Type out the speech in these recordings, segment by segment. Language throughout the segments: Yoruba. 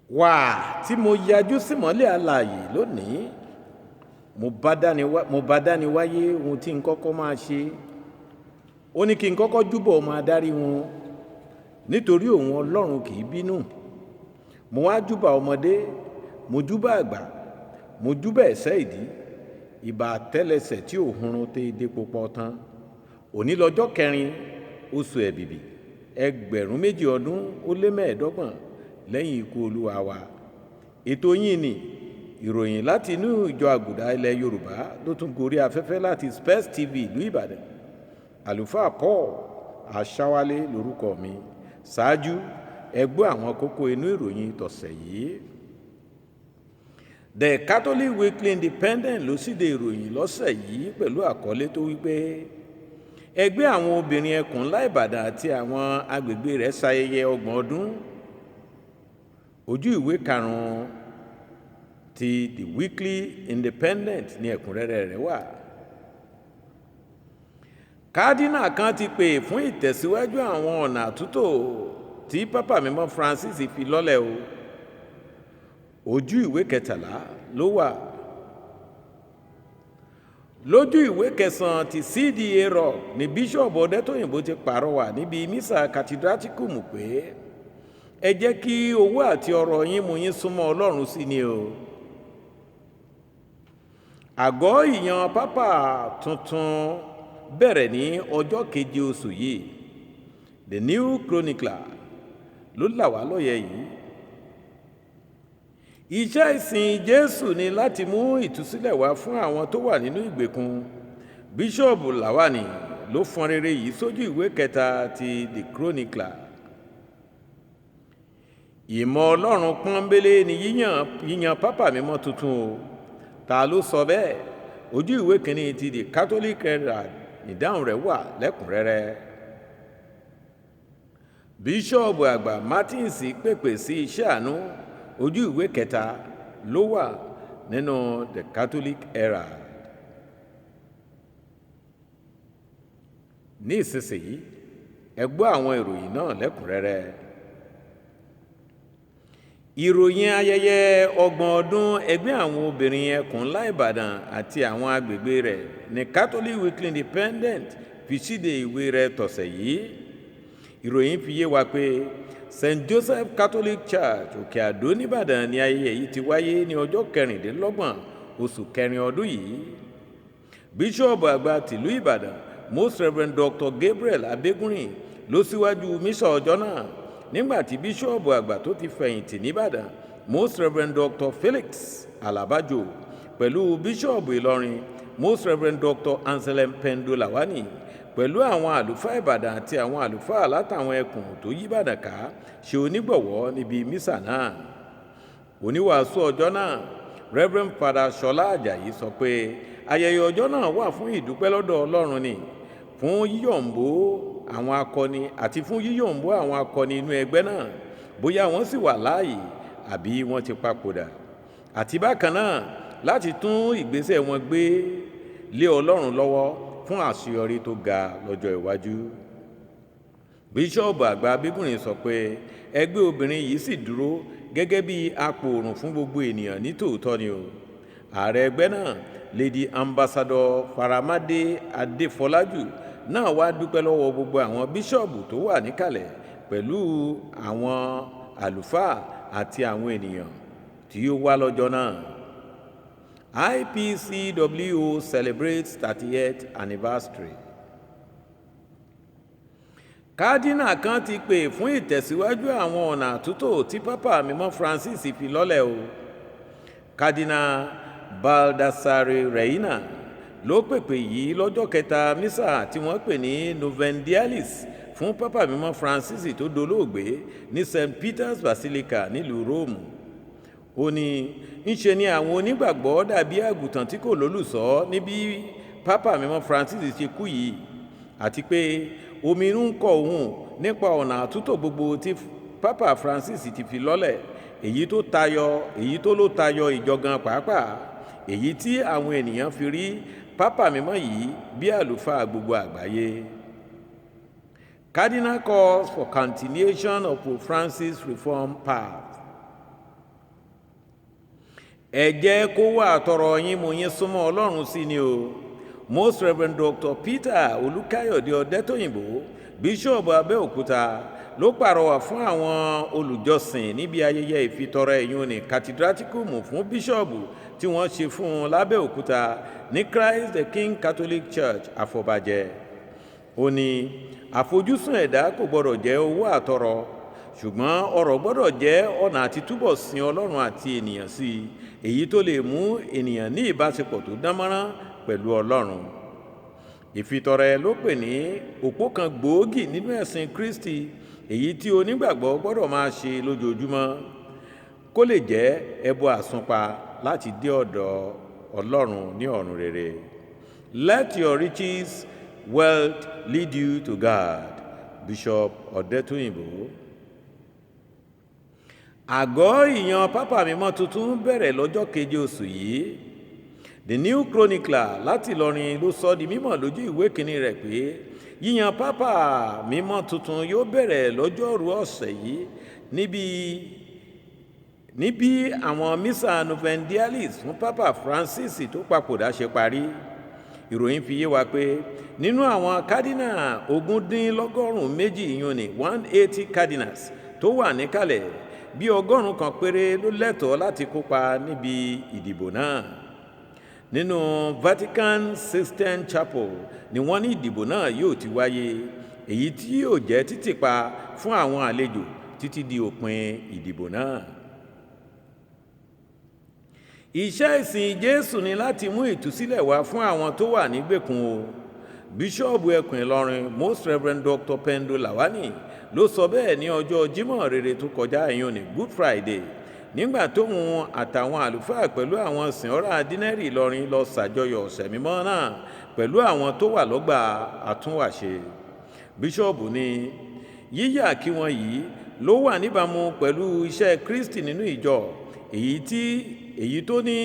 Wà tí mo yajú símọ́lẹ̀ alààyè lónìí, mo bá dáni wáyé ohun tí n kọ́kọ́ máa ṣe. Ó ní kí n kọ́kọ́ júbọ̀ ọmọ adarí wọn, nítorí òun Ọlọ́run kì í bínú. Mo wá júbà ọmọdé, mo júbà àgbà, mo júbà ẹ̀sẹ̀ ìdí, ìbà tẹ́lẹsẹ̀ tí ò hunrun tẹ depo pọ̀ tán. Òní lọ́jọ́ kẹrin oṣù Ẹ̀bìbì, 2025 lẹ́yìn ikú Olúwa wa. Ètò yín ni ìròyìn láti inú ìjọ Àgùdà ilẹ̀ Yorùbá ló tún gorí afẹ́fẹ́ láti Spurs TV ìlú Ìbàdàn. Àlùfáà Paul Aṣáwálé lórúkọ mi. Ṣáájú, ẹ gbọ́ àwọn kókó inú ìròyìn tọ̀sẹ̀ yìí. The Catholic Weekly Independent ló síde ìròyìn lọ́sẹ̀ yìí pẹ̀lú àkọlé tó wípé ẹgbẹ́ àwọn obìnrin ẹkùn ńlá Ìbàdàn àti àwọn agbègbè rẹ̀ ṣayẹyẹ 30 ọdún. Ojú ìwé 5 ti The Weekly Independent ní ẹ̀kúnrẹ́rẹ́ rẹ̀ wà. Kádínà kan ti pè fún ìtẹ̀síwájú àwọn ọ̀nà àtúntò tí Pápá Mímọ́ Francis fi lọ́lẹ̀ o. Ojú ìwé 13 ló wà. Lójú ìwé 9 ti CDA Rock ní Bíṣọ̀bù Ọdẹ́tòyìnbó ti pàrọwà níbi mísà Cathedraticum pé ẹ jẹ́ kí owó àti ọrọ̀ yín mú yín súnmọ́ Ọlọ́run sí ni o. Àgọ́ ìyan pápá tuntun bẹ̀rẹ̀ ní ọjọ́ 7 oṣù yìí. The New Chronicler ló là wá lóye yìí. Iṣẹ́ ìsìn Jésù ni láti mú ìtúsílẹ̀ wá fún àwọn tó wà nínú ìgbèkùn. Bíṣọ̀bù Làwánì ló fọn rere yìí sójú ìwé 3 ti The Chronicler. Ìmọ̀ Ọlọ́run pọ́nbélé ni yíyan Pápá Mímọ́ tuntun o. Ta ló sọ bẹ́ẹ̀? Ojú ìwé 1 ti The Catholic Herald ìdáhùn rẹ̀ wà lẹ́kùnrẹ́rẹ́. Bíṣọ̀bù àgbà Martins pèpè sí iṣẹ́ àánú. Ojú ìwé 3 ló wà nínú The Catholic Herald. Ní ìsinsìnyí, ẹ gbọ́ àwọn ìròyìn náà lẹ́kùnrẹ́rẹ́. Ìròyìn ayẹyẹ 30 ọdún ẹgbẹ́ àwọn obìnrin ẹkùn ńlá Ìbàdàn àti àwọn agbègbè rẹ̀ ní Catholic Weekly Independent fi síde ìwé rẹ̀ tọ̀sẹ̀ yìí. Ìròyìn fi yé wa pé St. Joseph Catholic Church Òkè Àdó nìbàdàn ni ayẹyẹ yìí ti wáyé ní ọjọ́ 26 oṣù kẹrin ọdún yìí. Bíṣọ̀bù àgbà tìlú Ìbàdàn Most Reverend Dr. Gabriel Abegunrin ló síwájú mísà ọjọ́ náà nígbà tí bíṣọ̀bù àgbà tó ti fẹ̀yìntì nìbàdàn Most Reverend Dr. Felix Alabajo pẹ̀lú bíṣọ̀bù Ìlọrin Most Reverend Dr. Anselm Pendo Lawani pẹ̀lú àwọn àlùfáà Ìbàdàn àti àwọn àlùfáà látàwọn ẹkùn tó yí Ìbàdàn ká ṣe onígbọ̀wọ́ níbi mísà náà. Oníwàásù ọjọ́ náà Reverend Father Ṣọlá Àjàyí sọ pé ayẹyẹ ọjọ́ náà wà fún ìdúpẹ́ lọ́dọ̀ Ọlọ́run ni fún yíyọ̀ǹbó àwọn akọni àti fún yíyọ̀ǹbó àwọn akọni inú ẹgbẹ́ náà bóyá wọ́n sì wà láàyè àbí wọ́n ti papòdà àti bákan náà láti tún ìgbésẹ̀ wọn gbé lé Ọlọ́run lọ́wọ́ fún àṣeyọrí tó ga lọ́jọ́ iwájú. Bíṣọ̀bù àgbà Abígúnrin sọ pé ẹgbẹ́ obìnrin yìí sì dúró gẹ́gẹ́ bí apòòrùn fún gbogbo ènìyàn ní tòótọ́ ni o. Ààrẹ ẹgbẹ́ náà Lady Ambassador Faramade Adéfọlájù náà wá dúpẹ́ lọ́wọ́ gbogbo àwọn bíṣọ̀bù tó wà níkàlẹ̀ pẹ̀lú àwọn àlùfáà àti àwọn ènìyàn tí ó wá lọ́jọ́ náà. IPCWO celebrates 38th anniversary. Kádínà kan ti pè fún ìtẹ̀síwájú àwọn ọ̀nà àtúntò tí Pápá Mímọ́ Francis fi lọ́lẹ̀ o. Kádínà Baldassare Reina ló pèpè yìí lọ́jọ́ kẹta mísà tí wọ́n pè ní Novendialis fún Pápá Mímọ́ Francis tó dolóògbé ní St. Peter's Basilica nílùú Róòmù. Ó ní ńṣe ni àwọn onígbàgbọ́ dàbí àgùntàn tí kò lólùṣọ́ níbi Pápá Mímọ́ Francis ṣe kú yìí àti pé omi inú ń kọ òun nípa ọ̀nà àtúntò gbogbo tí Pápá Francis ti fi lọ́lẹ̀ èyí tó tayọ èyí tó ló tayọ ìjọgan pàápàá èyí tí àwọn ènìyàn fi rí Pápá Mímọ́ yìí bí àlùfáà gbogbo àgbáyé. Cardinal calls for continuation of Pope Francis' reform path. Ẹ jẹ́ kó wà tọrọ yín mú yín súnmọ́ Ọlọ́run sí ni o. Most Reverend Dr. Peter Olúkáyọ̀dé Ọ̀dẹ́tòyìnbó, Bíṣọ̀bù Abẹ́òkúta, ló pàrọwà fún àwọn olùjọsìn níbi ayẹyẹ ìfitọrẹ ìyún ní cathedraticum fún bíṣọ̀bù tí wọ́n ṣe fún un lábẹ́òkúta ní Christ the King Catholic Church, Àfọ̀bàjẹ́. Ó ní àfojúsùn ẹ̀dá kò gbọ́dọ̀ jẹ́ owó àtọrọ, ṣùgbọ́n ọrọ̀ gbọ́dọ̀ jẹ́ ọ̀nà àti túbọ̀ sin Ọlọ́run àti ènìyàn sí i, èyí tó lè mú ènìyàn ní ìbáṣepọ̀ tó dánmọ́rán pẹ̀lú Ọlọ́run. Ìfitọrẹ ló pè ní òpó kan gbòógì nínú ẹ̀sìn Kristi, èyí tí onígbàgbọ́ gbọ́dọ̀ máa ṣe lójoojúmọ́ kó lè jẹ́ ẹbọ àsunpa láti dé ọ̀dọ̀ Ọlọ́run ní ọ̀run rere. Let your riches, wealth lead you to God, Bishop Ọ̀dẹ́tòyìnbó. Àgọ́ ìyan pápá mímọ́ tuntun bẹ̀rẹ̀ lọ́jọ́ 7 oṣù yìí. The New Chronicler láti Ìlọrin ló sọ di mímọ̀ lójú ìwé kìíní rẹ̀ pé yíyan pápá mímọ́ tuntun yóò bẹ̀rẹ̀ lọ́jọ́rú ọ̀sẹ̀ yìí níbi àwọn Missa Novendialis fún Pápá Francis tó papòdà ṣe parí. Ìròyìn fi yé wa pé nínú àwọn kádínà 189 ìyún ní 180 cardinals tó wà níkàlẹ̀, bí 100 kan péré ló lẹ́tọ̀ọ́ láti kópa níbi ìdìbò náà. Nínú Vatican Sistine Chapel ni wọ́n ní ìdìbò náà yóò ti wáyé, èyí tí yóò jẹ́ títìpa fún àwọn àlejò títí di òpin ìdìbò náà. Iṣẹ́ ìsìn Jésù ni láti mú ìtúsílẹ̀ wá fún àwọn tó wà nígbèkùn o. Bíṣọ́ọ̀bù ẹkùn Ìlọrin, Most Reverend Dr. Pendo Lawani, ló sọ bẹ́ẹ̀ ní ọjọ́ Jímọ̀ rere tó kọjá, ìyún ní Good Friday, nígbà tóun àtàwọn àlùfáà pẹ̀lú àwọn sìnọ́rà dínẹ́rì Ìlọrin lọ ṣàjọyọ̀ ọ̀sẹ̀ mímọ́ náà pẹ̀lú àwọn tó wà lọ́gbà àtúnwàṣe. Bíṣọ́ọ̀bù ní yíyà kí wọ́n yìí ló wà níbàámu pẹ̀lú iṣẹ́ Kristi nínú ìjọ, èyí tó ní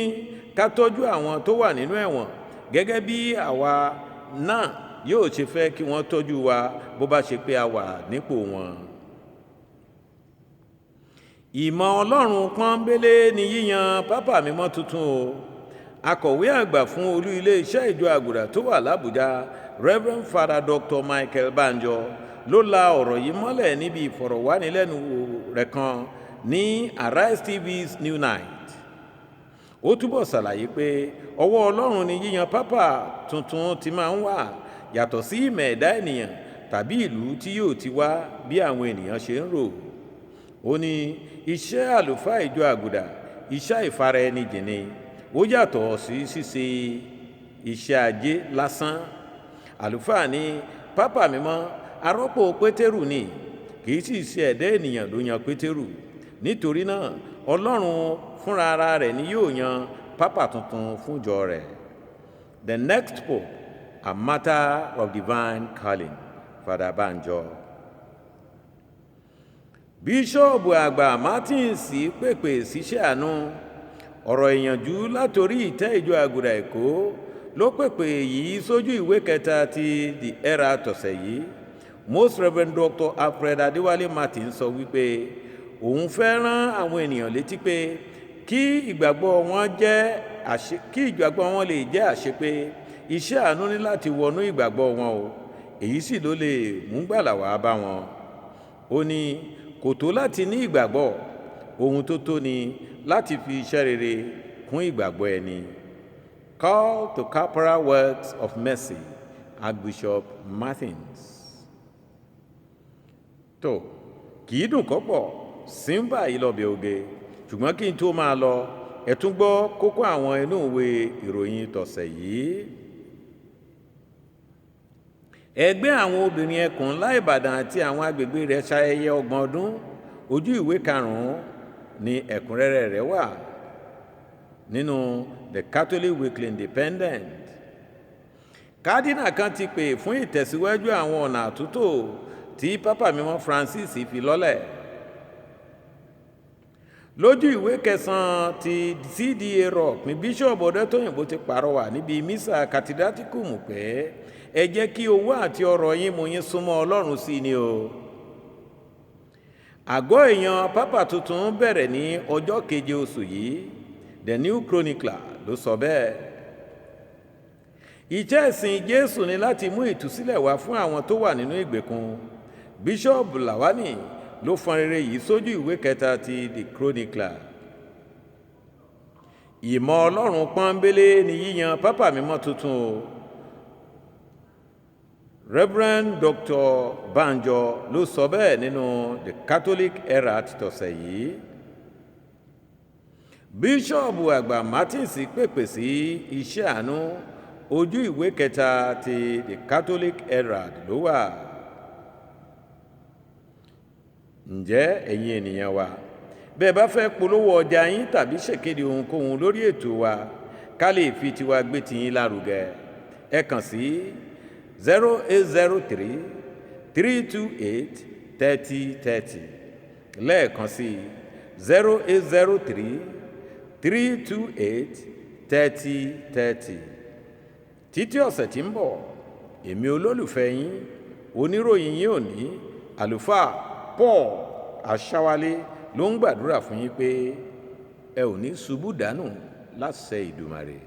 ká tọ́jú àwọn tó wà nínú ẹ̀wọ̀n gẹ́gẹ́ bí àwa náà yóò ṣe fẹ́ kí wọ́n tọ́jú wa bó bá ṣe pé a wà nípò wọn. Ìmọ̀ Ọlọ́run pọ́nbélé ni yíyan pápá mímọ́ tuntun o. Akọ̀wé àgbà fún olú iléeṣẹ́ ìjọ àgùrà tó wà l'Ábùjá, Reverend Father Dr. Michael Banjo, ló la ọ̀rọ̀ yìí mọ́lẹ̀ níbi ìfọ̀rọ̀wánilẹ́nuwò rẹ̀ kan ní Arise TV's New Night. Ó túbọ̀ ṣàlàyé pé ọwọ́ Ọlọ́run ni yíyan pápá tuntun ti máa ń wà, yàtọ̀ sí ìmọ̀ ẹ̀dá ènìyàn tàbí ìlú tí yóò ti wá bí àwọn ènìyàn ṣe ń rò. Ó ní iṣẹ́ àlùfáà ìjọ àgùdà iṣẹ́ ìfara ẹni jìn ni, ó yàtọ̀ sí ṣíṣe iṣẹ́ ajé lásán. Àlùfáà ní pápá mímọ́ arọ́pò Pétérù ni, kì í sì ṣe ẹ̀dá ènìyàn ló yan Pétérù. Nítorí náà Ọlọ́run fúnra ara rẹ̀ ni yóò yan pápá tuntun fúnjọ rẹ̀. The next pope, a matter of divine calling, Father Banjo. Bíṣọ́ọ̀bù àgbà Martins pèpè síṣẹ́ àánú. Ọ̀rọ̀ ìyànjú látòrí ìtẹ́ ìjọ àgùdà Èkó ló pèpè yìí sójú ìwé kẹta ti The Era tọ̀sẹ̀ yìí. Most Reverend Dr. Alfred Adéwálé Martin sọ wípé òun fẹ́ rán àwọn ènìyàn létí pé kí ìgbàgbọ́ wọn lè jẹ́ àṣepé, iṣẹ́ àánú ní láti wọnú ìgbàgbọ́ wọn o, èyí sì ló lè mú gbàlà wá bá wọn. Ó ní kò tó láti ní ìgbàgbọ́, ohun tó tó ni láti fi iṣẹ́ rere kún ìgbàgbọ́ ẹni. Call to corporal works of mercy, Archbishop Martins. Tó kì í dùn kọ́pọ̀ símbà yìí lọ́bẹ̀ oge, ṣùgbọ́n kí n tó máa lọ, ẹ tún gbọ́ kókó àwọn inú ìwé ìròyìn tọ̀sẹ̀ yìí. Ẹgbẹ́ àwọn obìnrin ẹkùn ńlá Ìbàdàn àti àwọn agbègbè rẹ̀ ṣayẹyẹ 30 ọdún, ojú ìwé 5 ni ẹ̀kúnrẹ́rẹ́ rẹ̀ wà nínú The Catholic Weekly Independent. Kádínà kan ti pè fún ìtẹ̀síwájú àwọn ọ̀nà àtúntò tí Pápá mímọ́ Francis fi lọ́lẹ̀. Lójú ìwé 9 ti CDA Rock ní Bíṣọ̀bù Ọ̀dẹ́tòyìnbó ti pàrọwà níbi Missa Cathedraticum pé ẹ jẹ́ kí owó àti ọrọ̀ yín mú yín súnmọ́ Ọlọ́run sí ni o. Àgọ́ èèyàn pápá tuntun bẹ̀rẹ̀ ní ọjọ́ 7 oṣù yìí. The New Chronicler ló sọ bẹ́ẹ̀. Iṣẹ́ ìsìn Jésù ni láti mú ìtúsílẹ̀ wá fún àwọn tó wà nínú ìgbèkùn. Bíṣọ́ọ̀bù Lawani ló fọn rere yìí sójú ìwé kẹta ti The Chronicler. Ìmọ̀ Ọlọ́run pọ́nbélé ni yíyan pápá mímọ́ tuntun o. Reverend Dr. Banjo ló sọ bẹ́ẹ̀ nínú The Catholic Herald tọ̀sẹ̀ yìí. Bíṣọ́ọ̀bù àgbà Martins pèpè sí iṣẹ́ àánú. Ojú ìwé kẹta ti The Catholic Herald ló wà. Ǹjẹ́ ẹ̀yin ènìyàn wa, bẹ́ẹ̀ bá fẹ́ polówó ọjà yín tàbí ṣèkéde ohunkóhun lórí ètò wa, ká lè fi tiwa gbé tiyín lárugẹ, ẹ kàn sí 0803 328 3030. Lẹ́ẹ̀kan sí, 0803 328 3030. Títí ọ̀sẹ̀ tí ń bọ̀, èmi olólùfẹ́ yín, oníròyìn yín òní, Àlùfáà Paul Aṣáwálé ló ń gbàdúrà fún yín pé ẹ ò ní ṣubú dànù láṣẹ Ìdùmarè.